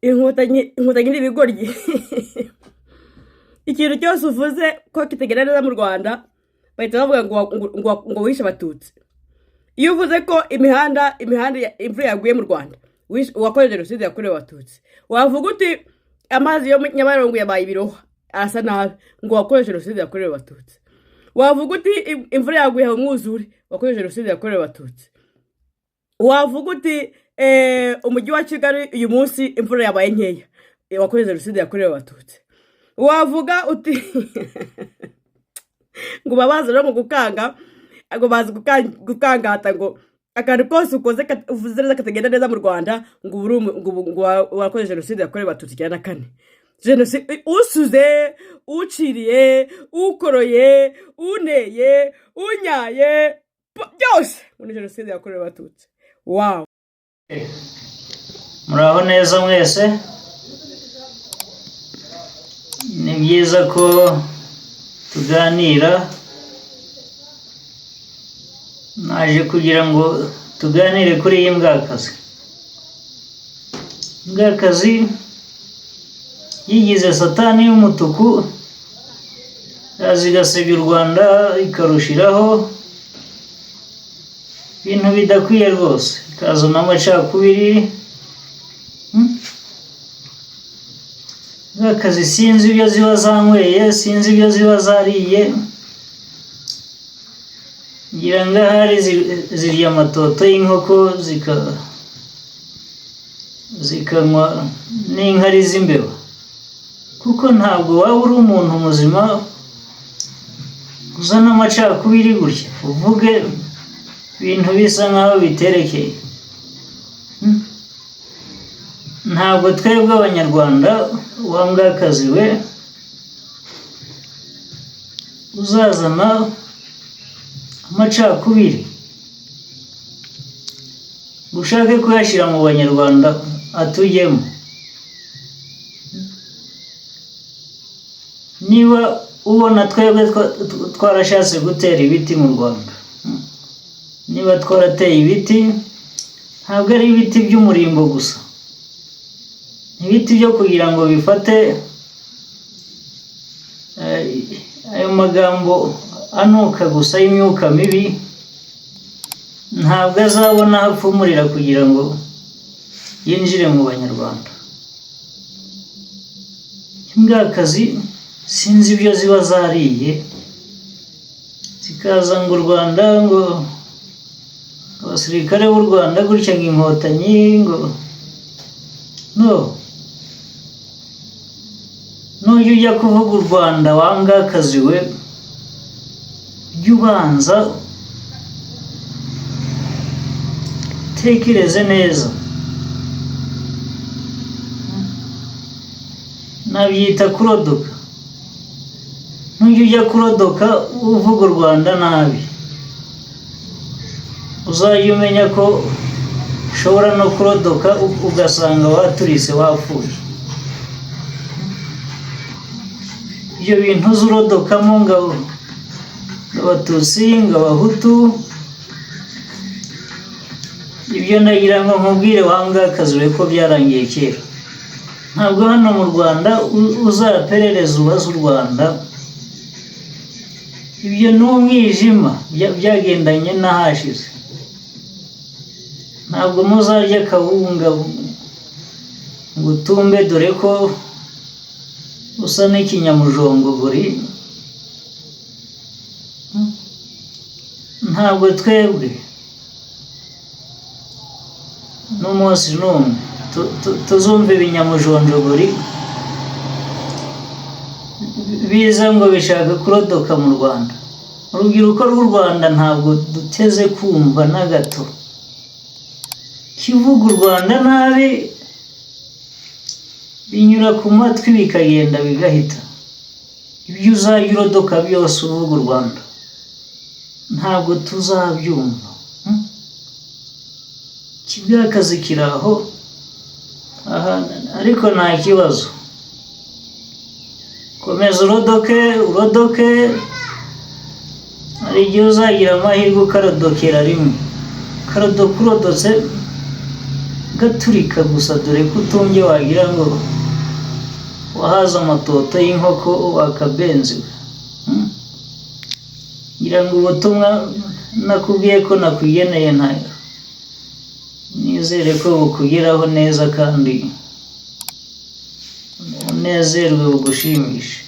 Inkotanyi, Inkotanyi ni ibigoryi. Ikintu cyose uvuze ko kitagenda neza mu Rwanda, bahita bavuga ngo wishe Abatutsi. Iyo uvuze ko imihanda imvura yaguye mu Rwanda, wakoze jenoside yakorewe Abatutsi. Wavuga uti amazi yo mu Nyabarongo yabaye ibirohwa, arasa nabi, ngo wakoze jenoside yakorewe Abatutsi. Wavuga uti imvura yaguye, haba umwuzure, wakoze jenoside yakorewe Abatutsi. Wavuga uti umujyi wa Kigali uyu munsi imvura yabaye nkeya, wakoze jenoside yakorewe Abatutsi. Wavuga uti ngo babazi rero mu gukanga, ngo bazi gukangata, ngo akantu kose ukoze uvuze neza katagenda neza mu Rwanda, ngo ubu ngo wakoze jenoside yakorewe Abatutsi 94. Jenoside usuze, uciriye, ukoroye, uneye, unyaye, byose ngo ni jenoside yakorewe Abatutsi. Wow! Muraho neza mwese. Ni byiza ko tuganira. Naje kugira ngo tuganire kuri iyi mbwakazi. Imbwakazi yigize satani y'umutuku, yaza igasebya u Rwanda, ikarushiraho ibintu bidakwiye rwose, ikazana amacakubiri. Imbwakazi sinzi ibyo ziba zanyweye, sinzi ibyo ziba zariye, ngira ngo ahari zirya amatoto y'inkoko, zikanywa n'inkari z'imbeba, kuko ntabwo waba uri umuntu muzima uzana amacakubiri gutya, uvuge ibintu bisa nkaho biterekeye. Ntabwo twebwe Abanyarwanda, wa mbwakazi we, uzazana amacakubiri ngo ushake kuyashyira mu Banyarwanda atujyemo. Niba ubona twebwe twarashatse gutera ibiti mu Rwanda, niba twarateye ibiti, ntabwo ari ibiti by'umurimbo gusa, ibiti byo kugira ngo bifate ayo magambo anuka gusa y'imyuka mibi, ntabwo azabona aho apfumurira kugira ngo yinjire mu Banyarwanda. Imbwakazi sinzi ibyo ziba zariye, zikaza ngo u Rwanda, ngo abasirikare b'u Rwanda gutya, ngo Inkotanyi, ngo no nujya ujya kuvuga u Rwanda, wa mbwakazi we, jya ubanza utekereze neza. Nabyita kurodoka. Nujya ujya kurodoka uvuga u Rwanda nabi, uzajya umenya ko ushobora no kurodoka ugasanga waturise, wapfuye. Ibyo bintu uzi urodokamo ngo Abatutsi, ngo Abahutu, ibyo ndagira ngo nkubwire, wa mbwakazi we, ko byarangiye kera. Ntabwo hano mu Rwanda uzaperereza ubaze u Rwanda, ibyo ni umwijima byagendanye n'ahashize. Ntabwo muzarya akawunga ngo utumbe, dore ko usa n'ikinyamujongogori. Ntabwo twebwe n'umunsi n'umwe tuzumva ibinyamujonjogori biza ngo bishaka kurodoka mu Rwanda. Urubyiruko rw'u Rwanda ntabwo duteze kumva na gato kivuga u Rwanda nabi, binyura ku matwi bikagenda bigahita. Ibyo uzajya urodoka byose uvuga u Rwanda, ntabwo tuzabyumva. Ikibwakazi kiri aho aha, ariko nta kibazo, komeza urodoke, urodoke. Hari igihe uzagira amahirwe ukarodokera rimwe, ukarodoka urodotse. Gaturika gusa, dore ko utumbye wagira ngo wahaze amatoto y'inkoko wakabenziwe. Ngira ngo ubutumwa nakubwiye ko nakugeneye ntayo, nizere ko bukugeraho neza kandi unezerwe, bugushimishe.